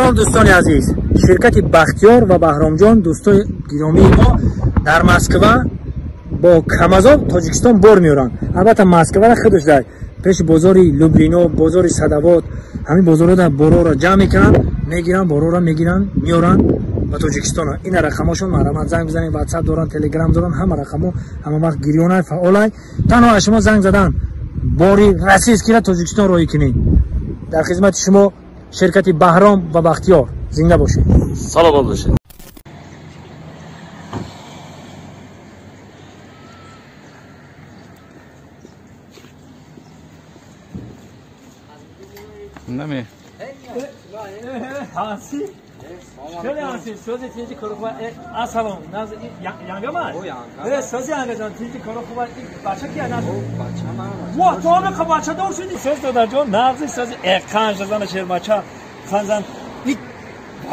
Салом дӯстони азиз. Ширкати Бахтиёр ва Баҳромҷон дӯстои гиромии мо дар Москва бо Камазо Тоҷикистон бор меоранд. Албатта Москваро худаш дар пеши бозори Люблино, бозори Садавод, ҳамин бозорҳо борҳоро ҷамъ мекунанд, мегиранд, борҳоро мегиранд, меоранд ба Тоҷикистон. Ина рақамҳошон марҳамат занг бизанед, WhatsApp доранд, Telegram доранд, ҳама рақамҳо ҳама вақт гирёнай, фаъолай. Танҳо аз шумо занг задан бори российскиро Тоҷикистон роҳӣ кунед. Дар хизмати шумо ширкати Баҳром ва Бахтиёр. Зинда бошед. Саломат бошед. نمی هانسی خیلی هانسی سوزی تینجی کارو خوبه. سلام ناز ینگه من سوزی ینگه جان تینجی کارو خوبه. بچه کیه؟ ناز بچه من واه تو هم خب بچه دور شدی. سوز دادر جان نازی سوزی قنج زن شیر بچه خنزن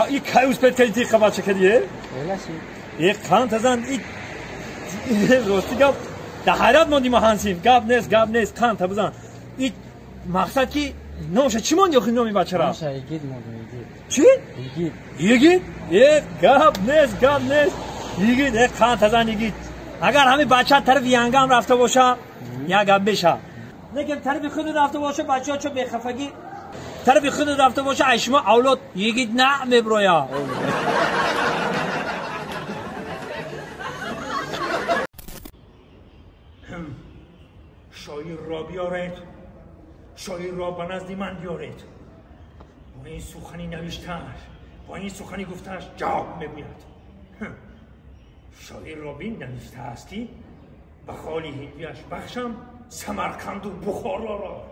ای کایوس پتیتی خب بچه کدیه ای قنج زن ای راستی گپ در حیرت ماندیم. هانسی گپ نیست گپ نیست قنج بزن ای مقصد کی نامش چی موندی آخه نامی بچه را؟ نامش ایگید موندم. ایگید. چی؟ ایگید. ایگید؟ گپ نیست گپ نیست. ایگید قند زن ایگید. اگر همین بچه طرف ینگم رفته باشه یک گپ بشه. نگم طرف خود رفته باشه بچه ها چه بخفگی طرف خود رفته باشه ای شما اولاد ایگید نه میبرویا. شاعر را بیارید. شاعر را به نزد من بیارید. با این سخنی نوشته‌اش با این سخنی گفته‌اش جواب میگوید. شاعر را بین نوشته است که به خالی هندیش بخشم سمرقند و بخارا را.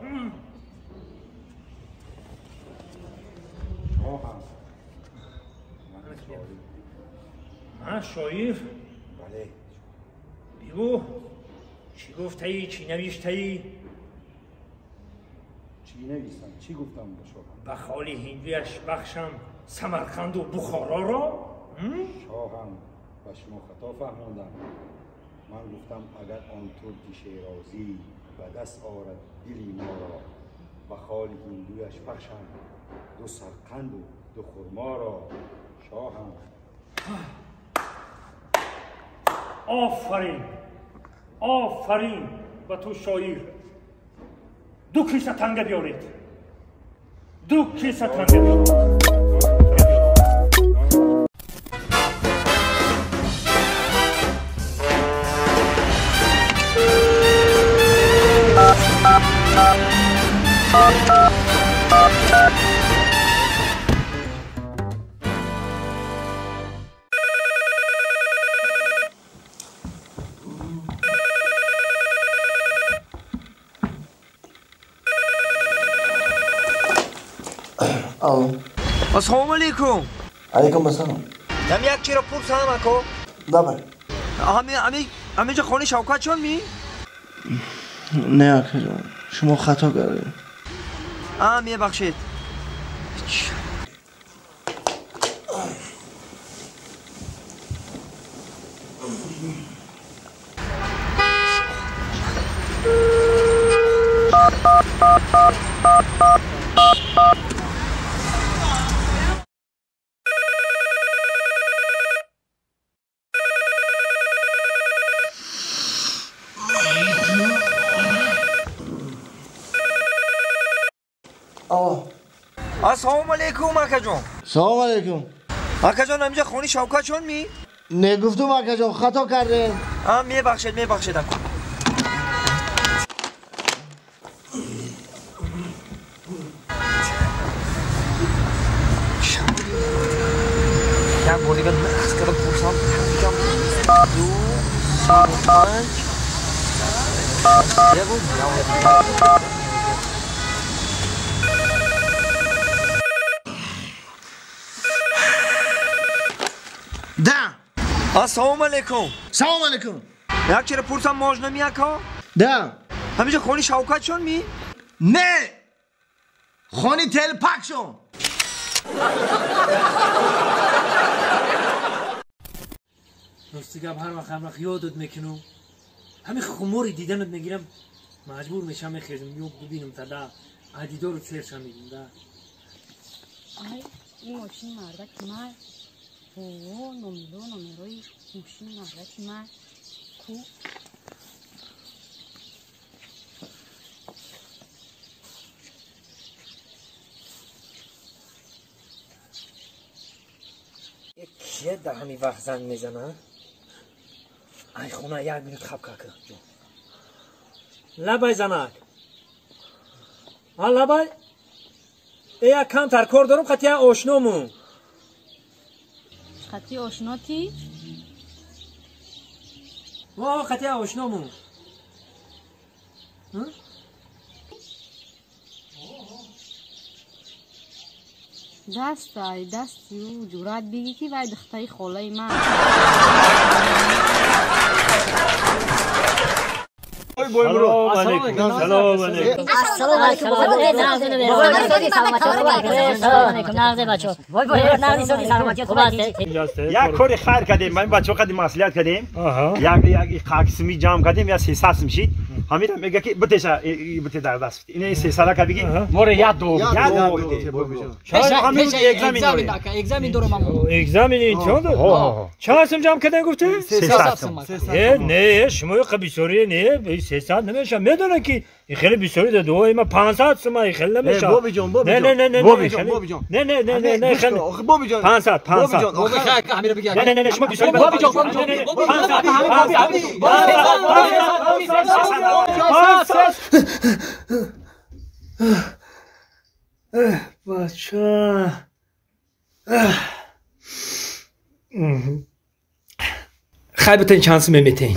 من شاعر؟ بله. بگو چی گفته ای چی نوشته ای؟ چی نویسم؟ چی گفتم با شما؟ به خالی هندویش بخشم سمرقند و بخارا را؟ شاهم به شما خطا فهماندم. من گفتم اگر آن ترک شیرازی به دست آورد دلی ما را به خالی هندویش بخشم دو سرقند و دو خرما را. شاهم آفرین آفرین به تو شاعر. دو کیسه تنگه بیارید. دو کیسه تنگه بیارید. السلام علیکم. علیکم السلام. دم یک چی را پرسم اکو؟ بله. همینجا خانه شوکت چون می؟ نه اکو جان شما خطا کردید. میبخشید. السلام علیکم اکا جان. سلام علیکم اکا جان. همینجا خانه شوکت چون می؟ نه گفتم اکا جان خطا کرده. میبخشید میبخشید اکا. یک بار دیگه نقص کردم پرسم. 2 3 5 1 Да. Ассалому алейкум. Салом алейкум. Як чиро пурсам можно ми ака? Да. Ҳаминҷо хони Шавкат шон ми? Не. Хони телпак шон. Рости гап ҳар вақт ҳар вақт ёдат мекунам. Ҳамин хумори диданат мегирам, маҷбур мешам мехезам, ё бибинам тада. Адидору сершам мегирам, да. Ай. Ин мошини мардаки ман. О, номеро, номерои мошини мардаки ман. Ку. Кие дар ҳамин вақт занг мезана? Ай хона як минут хаб кака. Лабай занак. А лабай? Э як камтар кор дорам қати як ошному. Қати ошноти? Во қати як ошному. Дастай, дасти ӯ ҷуръат бигӣ ки вай духтари холаи ман. Ассалому алайкум. Як кори хайр кардем, мо бачаҳо қади маслиҳат кардем. Як як қисми ҷамъ кардем, я 300 сум шид. Ҳамира мега ки битеша бите дар даст. Ин 300 ка биги. Море як ду. Як ду. Ҳамин экзамен дорем. Экзамен дорам мо. Экзамени чанд? Чанд сум ҷамъ кардем гуфтӣ? 300 сум. Э, не, шумо бисёри не, 300 намеша. Медонам ки хеле бисёри да дуои ма 500 сум хеле намеша. Боби ҷон, Боби ҷон. Не, не, не, Боби ҷон, Боби ҷон. Не, не, не, не, не, хеле. Охи Боби ҷон. 500, 500. Боби ҷон, охи ҳамира биги. Не, не, не, шумо бисёри. Боби ҷон, Боби ҷон. 500, 500. Бача. Хай битен чанд сум метен.